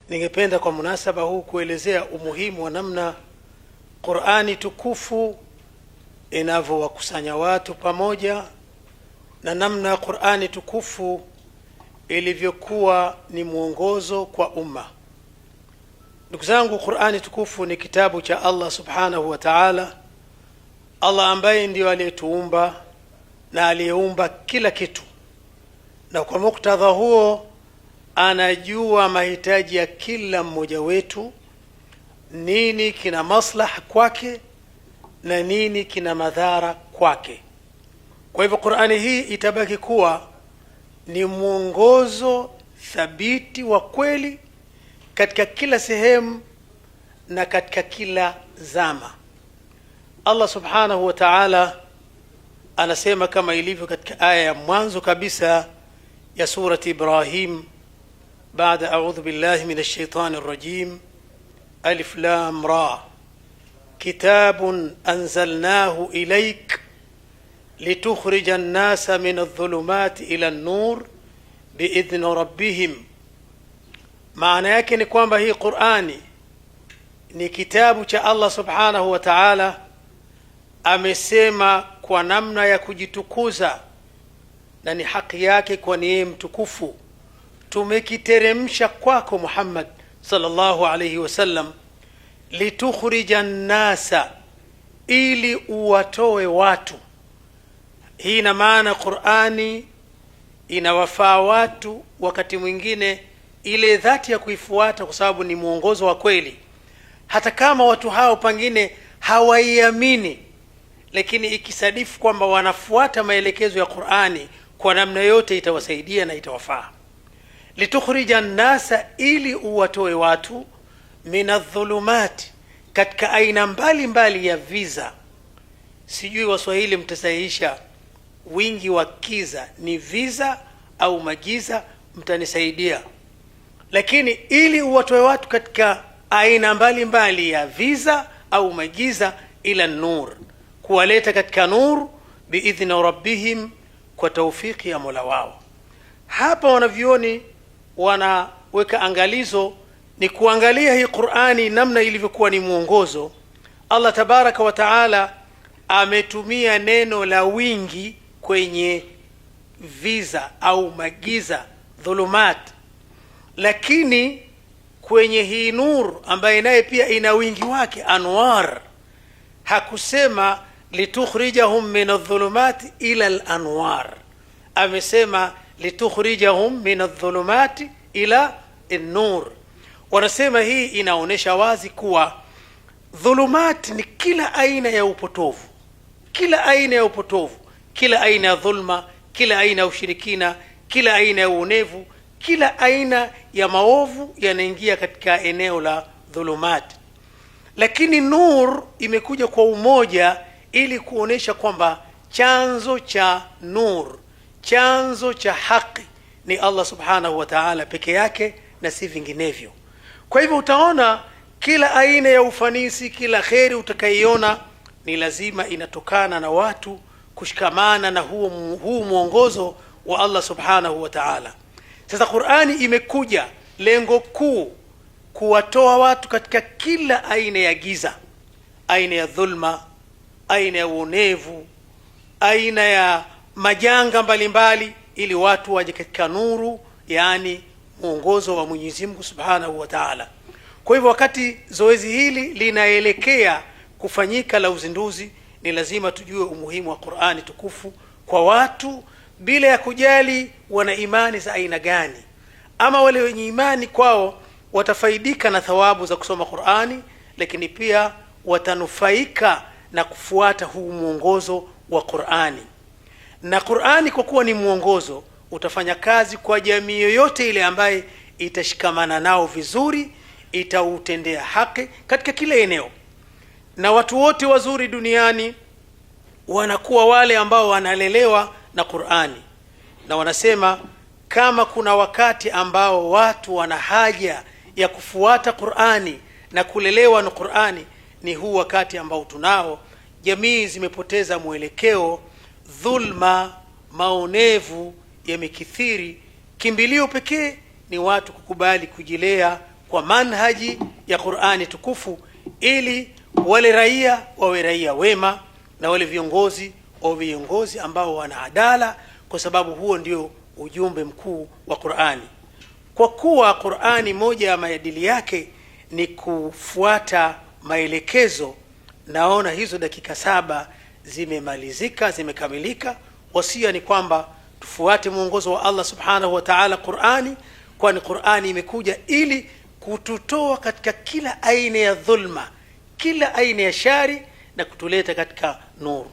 Ningependa kwa munasaba huu kuelezea umuhimu wa namna Qur'ani tukufu inavyowakusanya watu pamoja na namna Qur'ani tukufu ilivyokuwa ni mwongozo kwa umma. Ndugu zangu, Qur'ani tukufu ni kitabu cha Allah subhanahu wa ta'ala, Allah ambaye ndiyo aliyetuumba na aliyeumba kila kitu, na kwa muktadha huo anajua mahitaji ya kila mmoja wetu, nini kina maslaha kwake na nini kina madhara kwake. Kwa hivyo Qur'ani hii itabaki kuwa ni mwongozo thabiti wa kweli katika kila sehemu na katika kila zama. Allah subhanahu wa ta'ala anasema kama ilivyo katika aya ya mwanzo kabisa ya surati Ibrahim, baada a'udhu billahi minash shaitani rajim, alif lam ra kitabun anzalnahu ilaik litukhrija an-nasa min adh-dhulumati ila an-nur biidhni rabbihim. Maana yake ni kwamba hii Qur'ani ni kitabu cha Allah subhanahu wa ta'ala, amesema kwa namna ya kujitukuza na ni haki yake, kwani yeye mtukufu. Tumekiteremsha kwako Muhammad sallallahu alayhi wasallam, litukhrija nnasa, ili uwatoe watu. Hii ina maana Qur'ani inawafaa watu wakati mwingine ile dhati ya kuifuata, kwa sababu ni mwongozo wa kweli, hata kama watu hao pengine hawaiamini, lakini ikisadifu kwamba wanafuata maelekezo ya Qur'ani kwa namna yote itawasaidia na itawafaa. Litukhrija nnasa, ili uwatoe watu, minadh-dhulumati, katika aina mbalimbali ya viza. Sijui Waswahili mtasahihisha, wingi wa kiza ni viza au magiza, mtanisaidia. Lakini ili uwatoe watu katika aina mbalimbali ya viza au magiza, ila nur, kuwaleta katika nur, biidhni rabbihim, kwa taufiki ya mola wao. Hapa wanavyuoni wanaweka angalizo, ni kuangalia hii Qur'ani namna ilivyokuwa ni mwongozo. Allah tabaraka wa taala ametumia neno la wingi kwenye viza au magiza, dhulumat, lakini kwenye hii nur ambaye naye pia ina wingi wake, anwar, hakusema litukhrijahum min adh-dhulumati ila al-anwar, amesema litukhrijahum min adh-dhulumati ila an-nur. Wanasema hii inaonyesha wazi kuwa dhulumati ni kila aina ya upotovu, kila aina ya upotovu, kila aina ya dhulma, kila aina ya ushirikina, kila aina ya uonevu, kila aina ya maovu yanaingia katika eneo la dhulumati. Lakini nur imekuja kwa umoja ili kuonesha kwamba chanzo cha nur, chanzo cha haki ni Allah subhanahu wa ta'ala peke yake na si vinginevyo. Kwa hivyo utaona kila aina ya ufanisi, kila kheri utakaiona ni lazima inatokana na watu kushikamana na huu mwongozo wa Allah subhanahu wa ta'ala. Sasa Qur'ani imekuja lengo kuu kuwatoa watu katika kila aina ya giza, aina ya dhulma, aina ya uonevu, aina ya majanga mbalimbali, ili watu waje katika nuru, yaani mwongozo wa Mwenyezi Mungu Subhanahu wa Ta'ala. Kwa hivyo wakati zoezi hili linaelekea kufanyika la uzinduzi, ni lazima tujue umuhimu wa Qur'ani tukufu kwa watu, bila ya kujali wana imani za aina gani. Ama wale wenye imani kwao watafaidika na thawabu za kusoma Qur'ani, lakini pia watanufaika na kufuata huu mwongozo wa Qur'ani. Na Qur'ani kwa kuwa ni mwongozo, utafanya kazi kwa jamii yoyote ile ambaye itashikamana nao vizuri, itautendea haki katika kila eneo. Na watu wote wazuri duniani wanakuwa wale ambao wanalelewa na Qur'ani, na wanasema kama kuna wakati ambao watu wana haja ya kufuata Qur'ani na kulelewa na Qur'ani, ni huu wakati ambao tunao. Jamii zimepoteza mwelekeo, dhulma, maonevu yamekithiri. Kimbilio pekee ni watu kukubali kujilea kwa manhaji ya Qur'ani tukufu, ili wale raia wawe raia wema na wale viongozi wawe viongozi ambao wana adala, kwa sababu huo ndio ujumbe mkuu wa Qur'ani. Kwa kuwa Qur'ani moja ya maadili yake ni kufuata maelekezo, naona hizo dakika 7 zimemalizika, zimekamilika. Wasia ni kwamba tufuate mwongozo wa Allah subhanahu wa ta'ala, Qur'ani, kwani Qur'ani imekuja ili kututoa katika kila aina ya dhulma, kila aina ya shari na kutuleta katika nuru.